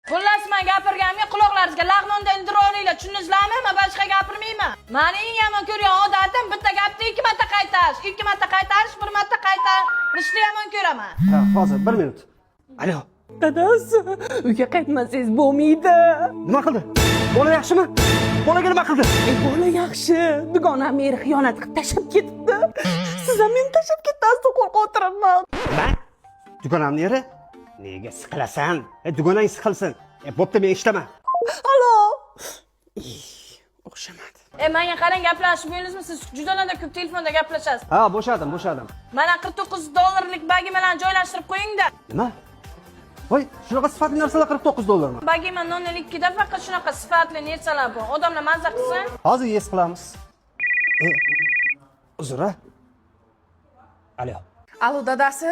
Xullas, men gapirganimga quloqlaringizga lag'monda indira olinglar, tushundingizlarmi? Men boshqa gapirmayman. Mani eng yomon ko'rgan odatim bitta gapni ikki marta qaytarish, ikki marta qaytarish, bir marta qaytarishni yomon ko'raman. Ha, hozir bir minut. Alo. Dadasi, uyga qaytmasangiz bo'lmaydi. Nima qildi? Bola yaxshimi? Bolaga nima qildi? Bola yaxshi. Dugonam eri xiyonat qilib tashlab ketibdi. Siz ham meni tashlab ketasiz, qo'rqib o'tiribman. Nima? Dugonamni eri? Nega siqilasan? Dugonang siqilsin. Bo'pti, men eshitaman. Alo. O'xshamadi. Menga qarang, gaplashib bo'ldingizmi? Siz juda ko'p telefonda gaplashasiz. Ha, bo'shadim, bo'shadim. Mana 49 dollarlik bagimalarni joylashtirib qo'ying-da. Nima? Voy, shunaqa sifatli narsalar 49 dollarmi? Bagima 0.02 da faqat shunaqa sifatli narsalar bor. Odamlar mazza qilsin. Hozir yes qilamiz. Uzr. A. Alo. Alo dadasi,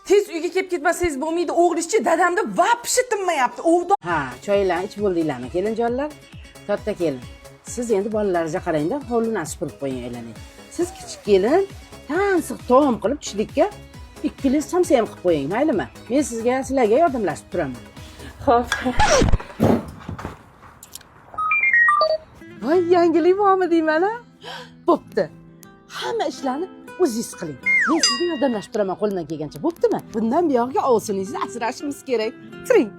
tez uyga kelib ketmasangiz bo'lmaydi. O'g'lishchi dadamni вообще tinmayapti. O'g'do Ha, choylarni ichib bo'ldinglarmi, kelinjonlar? Katta kelin, siz endi bolalaringizga qarangda, hovlini supurib qo'ying aylanay. Siz kichik kelin, tansiq taom qilib tushlikka ikkili somsa ham qilib qo'ying, maylimi? Men sizga, sizlarga yordamlashib turaman. Xo'p. Voy, yangilik bormi deyman a? Bo'pti. Hamma ishlarni o'zingiz qiling. Men sizga yordamlashib turaman qo'limdan kelgancha, bo'ptimi? Bundan buyog'iga ovsiningizni asrashimiz kerak. Turing.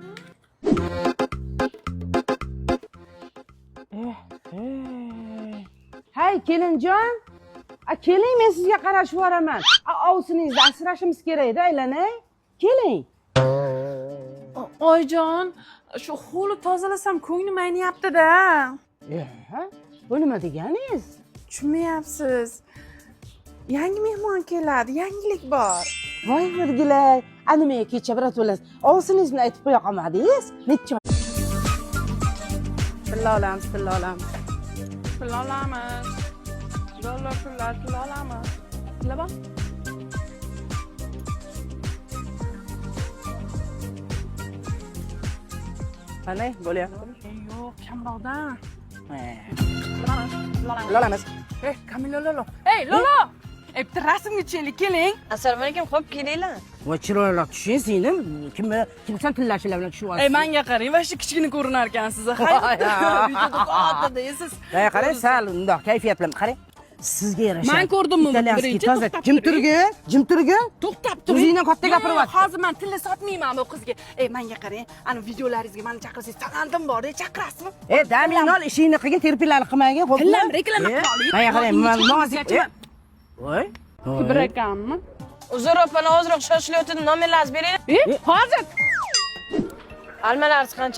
Hay, kelinjon. A keling, men sizga qarashib yuboraman. A ovsiningizni asrashimiz kerak-da, aylanay. Keling. Oyjon, shu hovli tozalasam ko'nglim ayniyapti-da. Bu nima deganingiz? Tushunmayapsiz. Yangi mehmon keladi, yangilik bor. Voy virgilay, a nimaga kecha birato'la ovsiningiz bilan aytib qo'ya qolmadingiz? Necha Tilla olamiz, tilla olamiz. Tilla olamiz. Dollar pullar, tilla olamiz. Tilla bor? Qanday bo'lyaptimi? Yo'q, kamroqdan. Tilla olamiz. Ey, Kamila Lolo. Ey, Lolo! Ey, bitta rasmga tushaylik, keling. Assalomu alaykum, xo'p, kelinglar. Voy chiroyliroq tushing singlim. Kim kimsan tillashilar bilan tushib Ey, menga qarang, вообще kichkina ko'rinar ekansiz. Videoda katta deysiz. Voy qarang, sal undoq kayfiyat bilan qarang. Sizga yarasha. Man ko'rdimmi buni Итальянский birinchi? toza. To'xtab Jim turing. turgin, jim turgin. To'xtab turing. O'zingdan katta Yo'q, gapiryapti. Hozir men tilla sotmayman bu qizga. Ey, menga qarang, ana videolaringizga meni chaqirsangiz talantim bor, chaqirasizmi? E, damingni ol, ishingni qilgin, terpilalik qilmagin, xo'pmi? Tillam reklama qila oling. Menga qarang, Yo'q, nozik. Voy. Kibr ekanmi? Uzr opalar, ozroq shoshilayotgandim, nomerlaringizni bering. Ey, hozir Almalaringiz qancha?